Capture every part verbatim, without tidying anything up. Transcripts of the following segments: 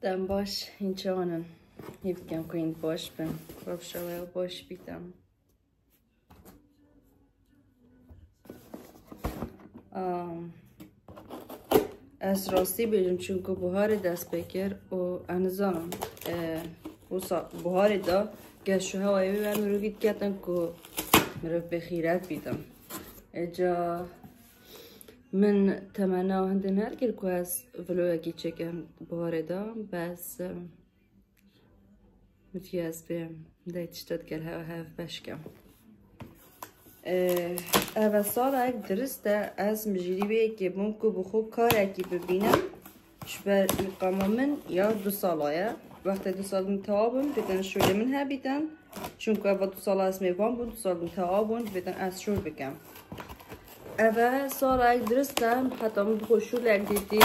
Dem baş, hîn çawan in? Hîv dikim ku hîn baş bin. Rewşa we baş bîtin. Am, ez rastî bêjim, çunku buharê dest pê kir û ez nizanim, e, wisa buharê de geş û hewayê wê wer mirovî diketin ku mirov bê xîret bîtin. Êca min temenna hindê nekir ku ez vlogekî çêkim buharê de, bes, em, Min dî ez bêm, dey tişta digel hev, hev beş kem. Ee, ev e salek dirist e, ez mijîlî wê yekê bûm ku bi xwe karekî bibînim. Ji ber îqama min ya du sala ye. Wextê du sal min tewa bûn, bêtin şûlê min hebîtin. Çunku ev du sala ez mêvan bûn, du sal min tewa bûn, bêtin ez şûl bikim. Ev e salek dirist e, heta min bi xwe şûlek dîtî,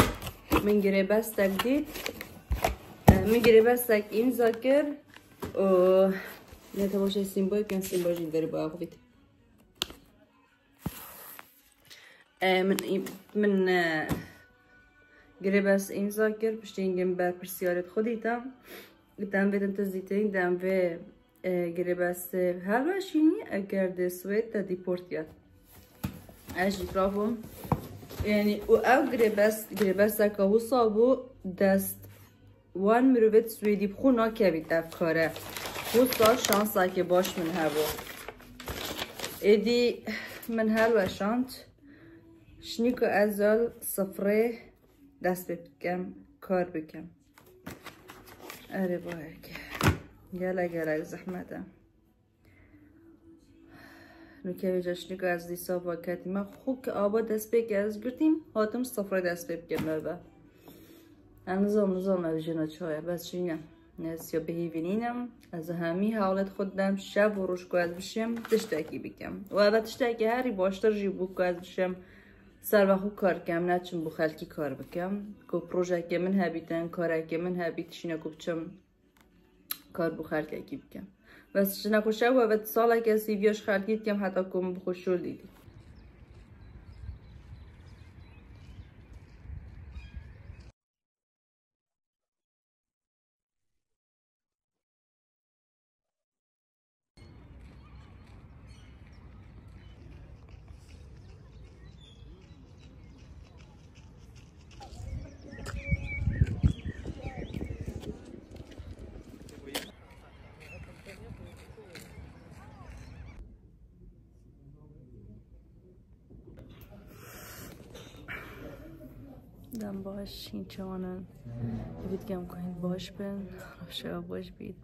min girêbestek dît. E, min girêbestek îmza kir û ne temaşe sîmboyê bikin, sîmbo jî li derî baya xwe bît. E, min, min, e, girêbest îmza kir, piştî hingê min berpirsiyarê xwe dîta. Gotin, vêtin tu zî tên, dem vê E, girêbestê her weşînî eger dê Swêd te dîport ya. Ez jî rabûm. Yanî û ew girêbest, girêbesteke wisa bû dest wan mirovêt Swêdî bi xwe nakevît ev kare. Wisa şanseke baş min hebû. Êdî min helweşand. Şinî ku ez zal sifrê dest pê bikim, kar bikim. Erê bayekê. Gelek gelek zehmet e. Nûke vê ceşnîka ez dîsa va ketîme. Xwe ki aba dest pê ke ez girtîm, hatim sifrê dest pê bikim eve. Ez nizam, nizam ev jina çaye, bes jî ne. Ez ya bihîvî nînim, ez hemî hewlet xwe didem, şev û roj ku ez bişêm, tiştekî bikim. Û eve tiştekî herî baştir jî bû ku ez bişêm, ser ve xwe kar kem, neçim bo xelkî kar bikim. Ku projeyeke min hebîtin, karekê min hebît, şîne ku biçim kar bo xelkekî bikim. Bes jina ku şev eve saleke sîviya ji xelkî dikim heta ku min bi xwe şûl dîtî. Dem baş, hîn çawan in? Hîvî dikim ku hîn baş bin, rewşa baş bît.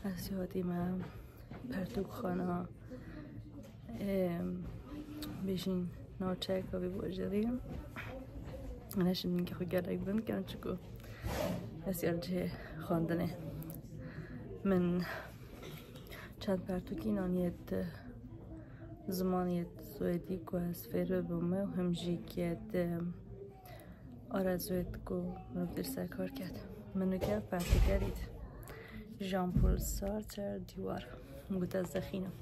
Ez hatîme pertûkxana, em, bêjin navçeyeke vî bajarî. Min hişim ningê xwe gelek bin kem, çiku ez ya cihê xwendinê. Min çend pertûkî naniyê di zimanê Swêdî ku ez fêr bibûme û him jî kiyê di arezûyê ku mirov dir ser kar ket. Min nûke pertûke dît. Jean-Paul Sartre, Dîwar. Min got ez dixînim.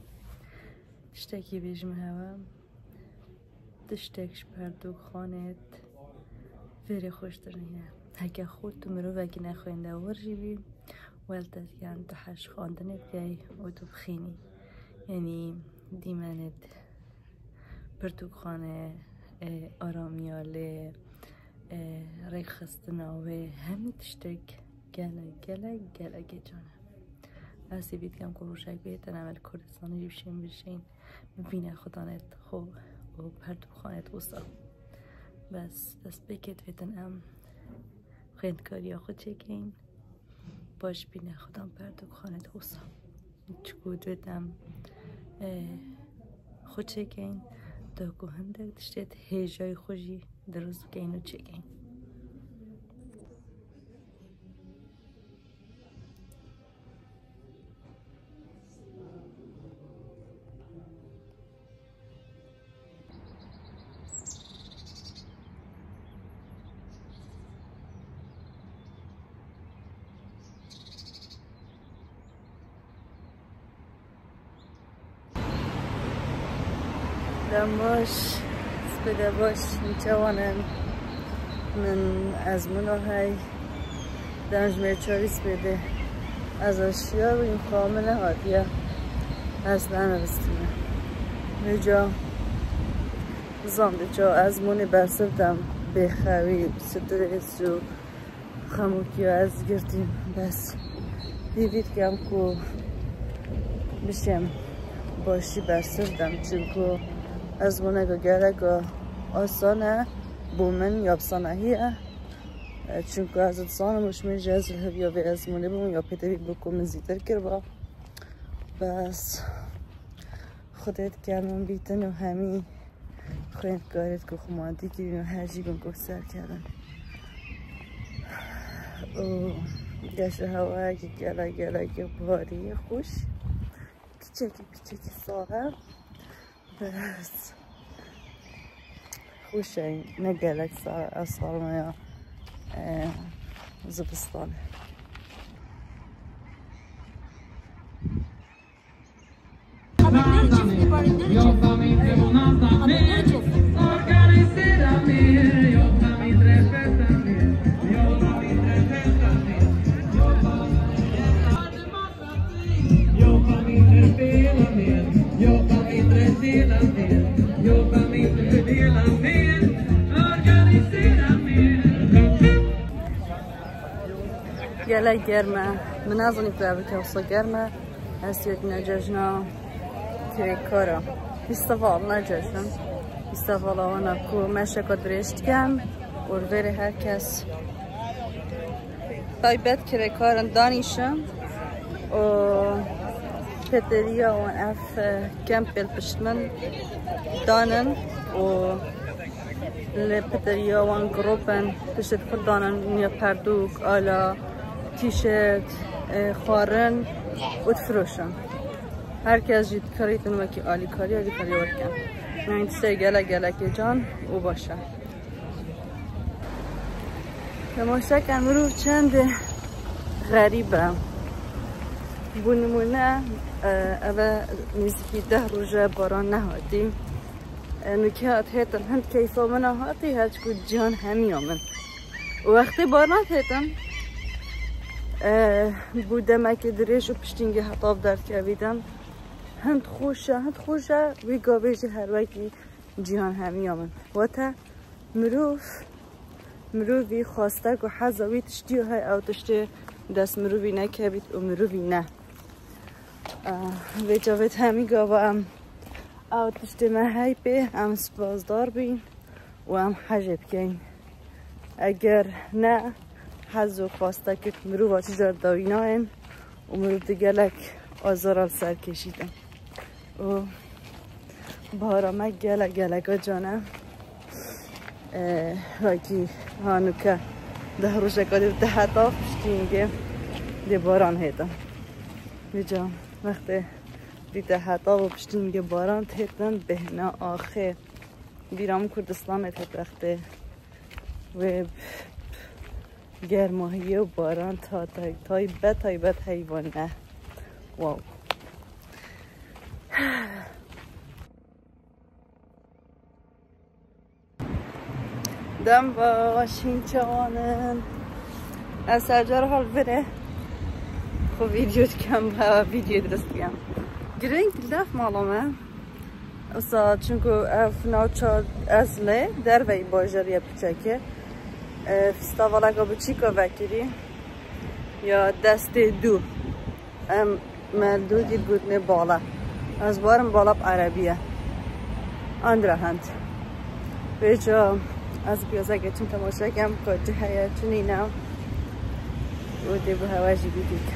Tiştekî bêjim hewe. Tiştek ji pertûkxanê vêrê xweştir nîne. Heke xwe tu mirovekî nexwendewar jî bî, wel te, yan tu heş xwendinê bikey û tu bixînî. Yanî dîmenê pertûkxane, e, aramiya lê, e, rêkxistina wê, hemî tiştek gelek, gelek, gelek hêcan e. Ez hîvî dikim ku rojek bihêtin em li Kurdistanê jî bişên bijîn. Bibîne xudanê xwe û pertûkxanê wisa. Bes destpêkê divêtin em xwendkariya xwe çêkeyin. Baş bîne xudan pertûkxanê wisa. Çiku divêt em, e, xwe çêkeyin, da ku hindek tiştê hêjayî xwe jî dirust bikeyin û çêkeyin. Dem baş, spêde baş, hûn çawan in? Min ezmûna hey. Dem ji me çarî spêdê ez eşiya bûm, xwe min nehatiye. Ez nenivistîne. Vêca zandê çawa ez mûnê bersiv dem bêxewî, stres û xemûkiya ez girtîm. Bes hêvî dikem ku bişêm başî bersiv dem. Çimku ezmûneka geleka asan e, bo min yapsana hî ye. E, çimku ez dizanim û ji min jî ez li hêviya vê ezmûnê bûm ya pêdivî bû ku min zîtir kiriba. Bes Xwedê dike min bîtin û hemî xwendkarê ku xwemandî kirin û her jî bin ku serkevin. Û geşe hewayekî gelek gelekî biharî xweş. Piçekî piçekî sar e. Bes xweş e, ne gelek sar e, ev sarmeya, e, zivistan e. Gelek germ e. Min nezanî ku ev wisa germ e. Ez yek ne cejna kirêkar e. Fîsteval ne cejn. Fîstevala wana ku meşeka dirêj dikin û li vêrê her kes taybet kirêkar in danîşin û peteriya wan ev, e, kempê li pişt min danin û Li peteriya wan grûp in, tiştê xwe danin, ya perdûk, ala, tîşert, e, xwarin û difiroşin. Her kes jî dikarîtin wekî alîkarî, alîkarî we dikin. Yanî tiştê gelek gelekê can û baş e. Temaşe ke mirov çendê xerîb e. Bo nimûne, e, eve nêzîkî deh roj e baran nehatî. E, nûke hat hêtin, hind keyfa min a hatî, her çi ku cihan hemiya min. Û wextê baran hêtin, e, bû demekê dirêj û piştîngê heta bi derdkevîtin. Hind xweş e, hind xweş e, wî gavê jî her wekî cihan hemiya min. Wate mirov, mirovî xwestek û heza wî tiştî heye, ew tiştê dest mirovî nekevît û mirovî ne. Ah, vê çavê hemî gava em ew tiştê me hey pê, em spasdar bîn û em hejê bikeyn. Eger ne, hez û xwestekek mirova çi car dawî nayên û mirov di gelek azara li ser kêşîtin. Û bahara me gelek geleka can e. Ee, wekî hanûke deh rojeka dê te heta piştîngê dê baran hêtin. Vêca wextê dî te heta û piştîngê baran têtin bêhna axê. Bîra min Kurdistanê tê wextê wê germahiyê û baran ta tay-, taybet, taybet heyvan e. Wow. Dem baş, hîn çawan in. Ez her car hal vire xwe vîdeo dikem, hewa vîdeo dirist dikem. Giring def mala me. Wisa çunku ev navça ez lê derveyî bajarî ye piçekê. E, fîstavaleka biçîka vekirî ya destê dû. Em me dû dî gotine bala. Ez barim bala bi erebî ye. Andra hend. Vêca ez piyazeke çim temaşe kem ku çi heye, çi nîne. Û dê bi hewa jî bî dîk.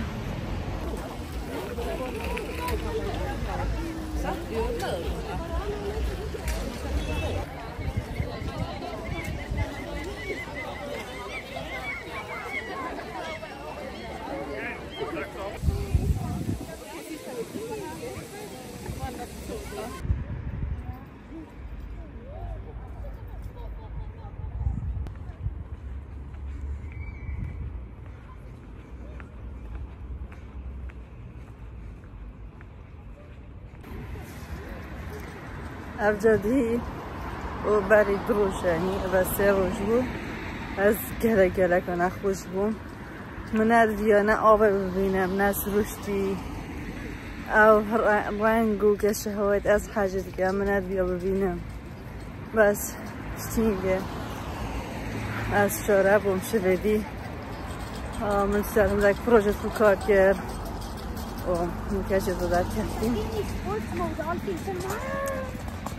Ev cedî û berî du roj e, yanî ev sê roj bû. Ez gelek geleka nexweş bûm. Min nediviya ne avê bibînim, ne siruştî. Ew re-, reng û geşehawet ez hecî dikim, min nediviya bibînim. Bes piştîngê ez çare bûm şivêdî. A, min ser hindek proje xwe kar kir. Û min keşê xwe derkeftî.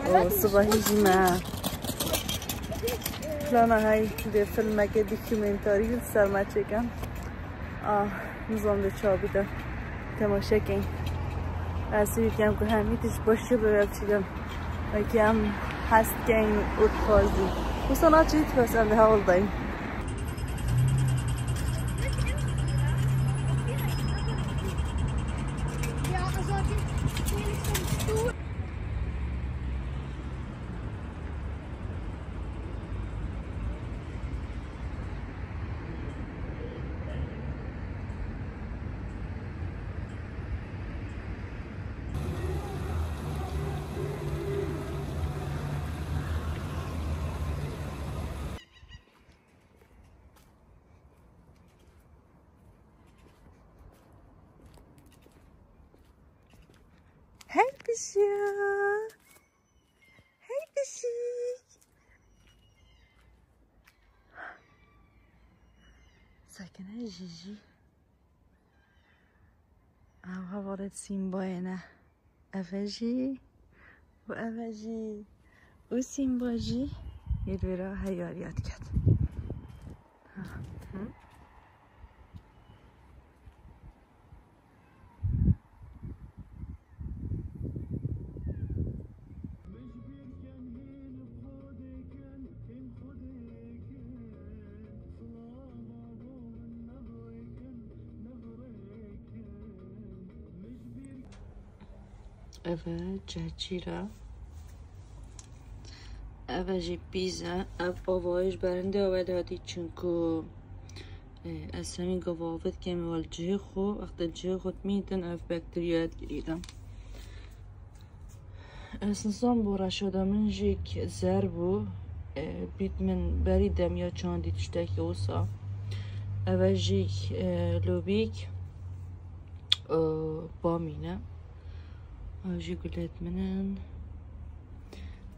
Û sibahî jî me plana hey dê filmeke dokumentarî li ser me çêkin. Ah, nizam de çawa bide. Temaşe kein. Ez hêvî dikim ku hemî tişt başî bi me biçîtin. Wekî em hez dikein û dixwazî. Wisa naçî dixwaz em li hewl dayîn. Hey pişik. Hey pişik. Sakine jî jî. Ew hevalê Sîmbayê ne. Ev e jî. Û ev e jî. Û Sîmba jî. Yê li vêra heyariya diket. Ha. Hı. Ev e cehçîr e. Ev e jî pîz e. Ev avayê ji ber hindê awe dihatî, çinku, e, ez hemî gava avê dikem û li cihê xwe, wextê cihê xwe dimîtin, ev bakteriyaya digirîtin. Ez nizam bo reşa de min jî zer bû. E, bît min berî demiya çandî tiştekî wisa. Ev e jî, e, lobîk, e, bamî ne. Ev jî gulêt min in.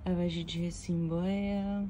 Ev e jî cihê Sîmbayê ye.